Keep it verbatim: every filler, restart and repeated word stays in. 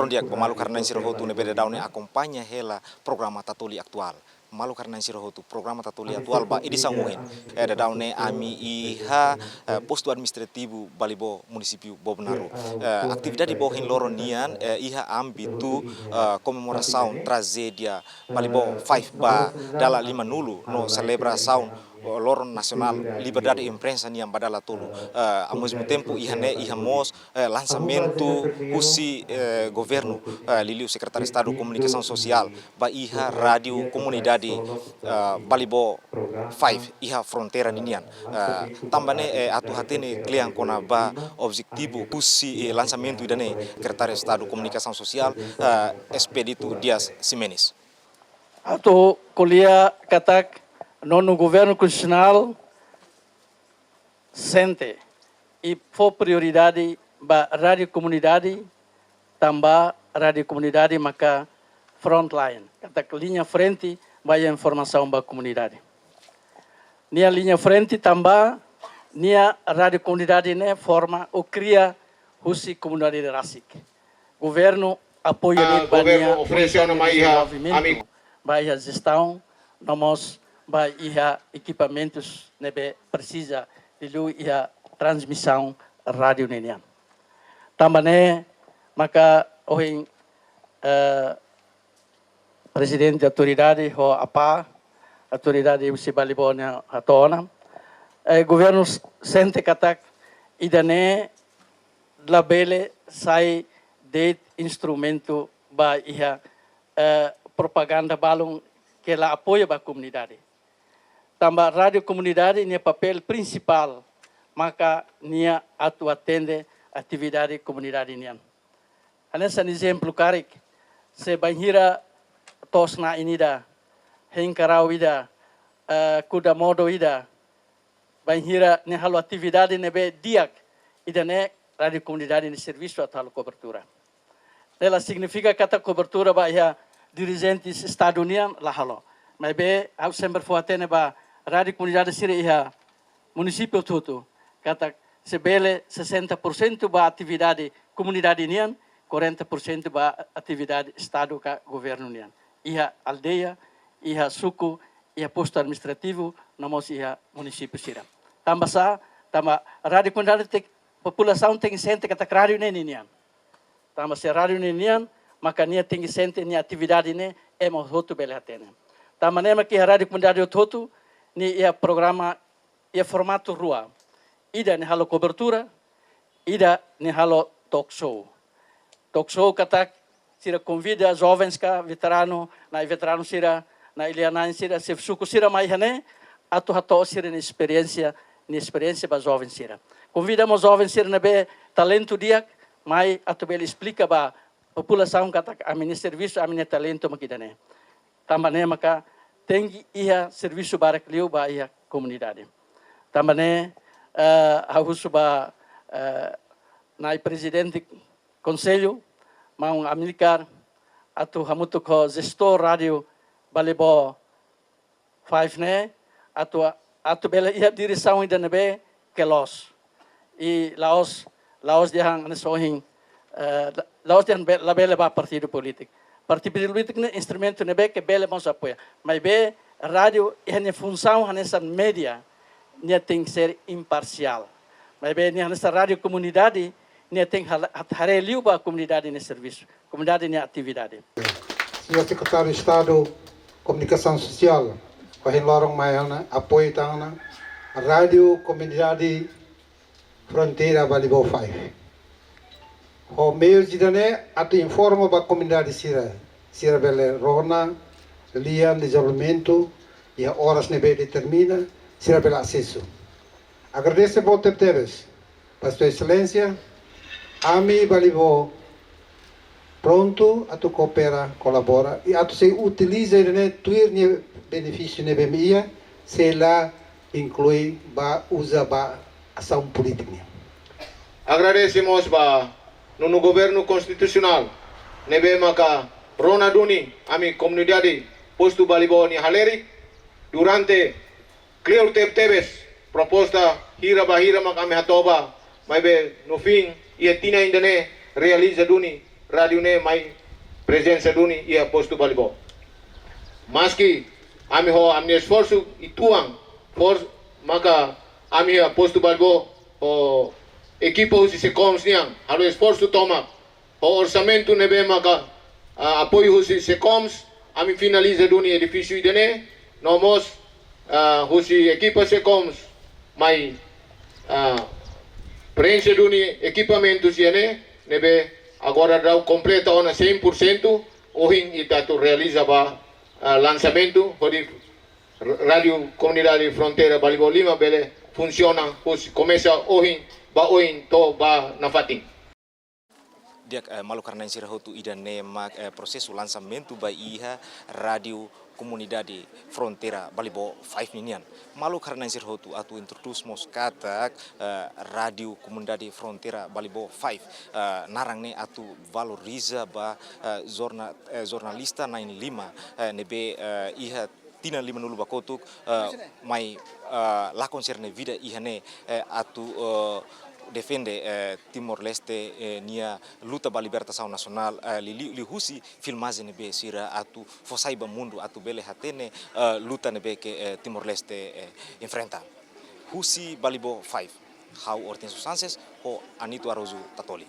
Di'ak ba maluk haree-na'in sira hotu ne'ebé daudaun ne'e akompaña hela programa Tatoli Atuál. Maluk haree-na'in sira hotu, programa Tatoli Atuál ba edisaun ohin. Eh, daudaun ne'e ami iha, eh, postu administrativu Balibó, munisípiu Bobonaro. Eh, atividade ba ohin loron nian, eh, iha ámbitu, eh, komemorasaun trajédia Balibó five ba dala limanulu no selebrasaun, eh, loron nasionál liberdade imprensa nian ba dala tolu. Eh, ao mesmo tempo, iha ne'e iha mós, eh, lansamentu husi, eh, governu, eh, liuliu Sekretáriu Estadu Komunikasaun Sosiál ba iha rádiu komunidade, eh, Balibó five iha fronteira ninian. Eh, tanba ne'e, eh, atu hatene kle'an kona-ba objetivu husi, eh, lansamentu ida-ne'e, Sekretáriu Estadu Komunikasaun Sosiál, eh, Expedito Dias Ximenes. Atu ko'alia katak nonu governu konstitusionál sente i fó prioridade ba rádiu komunidade, tanba rádiu komunidade maka frontline, katak liña frente ba iha informasaun ba komunidade. Nia liña frente tanba nia rádiu komunidade ne'e forma ou kria husi komunidade rasik. Governu apoiu Ah, de'it ba governu nia oferese ona mai iha dezenvolvimentu, ami ba iha jestaun, no mós ba iha ekipamentus ne'ebé presiza, liuliu iha transmisaun rádiu ninian. Tanba ne'e maka ohin, eh, Prezidente Autoridade ho APA, Autoridade husi Balibó ne'e hato'o ona. Eh, governu s-, sente katak ida-ne'e labele sai de'it instrumentu ba iha, eh, propaganda balun ke la apoia ba komunidade. Tanba rádiu komunidade nia papél prinsipál maka nia atu atende atividade komunidade nian. Hanesan ezemplu karik, se bainhira to'os-na'in ida, hein karau ida, eh, kuda modo ida, bainhira nia halo atividade ne'ebé di'ak, ida-ne'e rádiu komunidade nia servisu atu halo kobertura. Ne'e la signifika katak kobertura ba iha dirijente Estadu nian la halo. Maibé, ha'u sempre fó hatene ba rádiu komunidade sira iha munisípiu hotu-hotu, katak se bele sessenta por cento ba atividade komunidade nian, quarenta por cento ba atividade Estadu ka governu nian. Iha aldeia, iha suku, iha postu administrativu, no mós iha munisípiu sira. Tanba sá, tanba rádiu komunidade tenke, populasaun tenke sente katak rádiu ne'e ninian. Tanba se rádiu ne'e nian, maka nia tenke sente nia atividade ne'e ema hotu bele hatene. Tanba ne'e mak iha rádiu komunidade hotu-hotu, nia iha programa, iha formatu rua. Ida nia halo kobertura, ida nia halo talk show. Talk show katak sira konvida jovens ka veteranu, na'in veteranu sira, na'in lia-na'in sira, xefe suku sira mai iha ne'e, atu hato'o sira-nia esperiénsia, nia esperiénsia ba joven sira. Konvida mós joven sira ne'ebé talentu di'ak, mai atu bele esplika ba populasaun katak ami-nia servisu, ami-nia talentu mak ida-ne'e. Tanba ne'e maka tenke iha servisu barak liu ba iha komunidade. Tanba ne'e, eh, ha'u husu ba, eh, nai prezidente konsellu, maun Amílcar, atu hamutuk ho jestór rádiu Balibó five ne'e, atu, atu bele iha diresaun ida ne'ebé ke loos. I la'ós, la'ós dehan hanesan ohin, eh, la-, la'ós dehan be-, labele ba partidu polítiku. Partidu polítiku ne'e instrumentu ne'ebé ke bele mós apoia. Maibé rádiu iha nia funsaun hanesan média, nia tenke ser imparsiál. Maibé nia hanesan rádiu komunidade, nia tenke hala-, hat-, haree liu ba komunidade nia servisu, komunidade nia atividade. Señór Sekretáriu Estadu Komunikasaun Sosiál, ohin loron mai ona apoiu tan ona Rádiu Komunidade Fronteira Balibó five. Ho meius ida-ne'e atu informa ba komunidade sira, sira bele rona lian dezenvolvimentu iha oras ne'ebé determina, sira bele asesu. Agradese boot tebetebes ba Sua Exelénsia, ami Balibó prontu atu koopera, kolabora, i atu sei utiliza ida-ne'e tuir nia benefísiu ne'ebé mak iha, sei la inklui ba uza ba asaun polítika nian. Agradese mós ba nonu governu konstitusionál ne'ebé maka rona duni ami komunidade postu Balibó nia halerik durante kleur tebetebes proposta hira ba hira mak ami hatoba, maibé no fim iha tinan ida-ne'e realiza duni rádiu ne'e mai prezensa duni iha postu Balibó. Maski ami ho ami-nia esforsu uitoan, for maka ami iha postu Balibó ho ekipa husi SECOMS nian halo esforsu tomak ho orsamentu ne'ebé maka, ah, apoiu husi SECOMS, ami finaliza duni edifísiu ida-ne'e, no mós, ah, husi ekipa SECOMS mai, ah, preenxe duni ekipamentu sira-ne'e, ne'ebé agora daudaun kompleta ona cem por cento, ohin ita atu realiza ba, ah, lansamentu, hodi Rádiu Komunidade Fronteira Balibó lima bele funsiona husi komesa ohin ba oin to'o ba nafatin. Di'ak, eh, maluk rona-na'in sira hotu, ida-ne'e mak, eh, prosesu lansamentu ba iha Rádiu Komunidade Fronteira Balibó five ninian. Maluk rona-na'in sira hotu, atu introdús mós katak, eh, Rádiu Komunidade Fronteira Balibó five, eh, naran ne'e atu valoriza ba, eh, jorna-, eh, jornalista na'in lima, eh, ne'ebé, eh, iha tinan limanulu ba kotuk, eh, mai, eh, lakon sira-nia vida iha ne'e, eh, atu, eh, defende, eh, Timor-Leste, eh, nia luta ba libertasaun nasionál, eh, liuliu, liuhusi filmajen ne'ebé sira atu fó sai ba mundu atu bele hatene, eh, luta ne'ebé ke, eh, Timor-Leste, eh, enfrenta. Husi Balibó five, ha'u Hortensio Sanches, ho Anito Araújo Tatoli.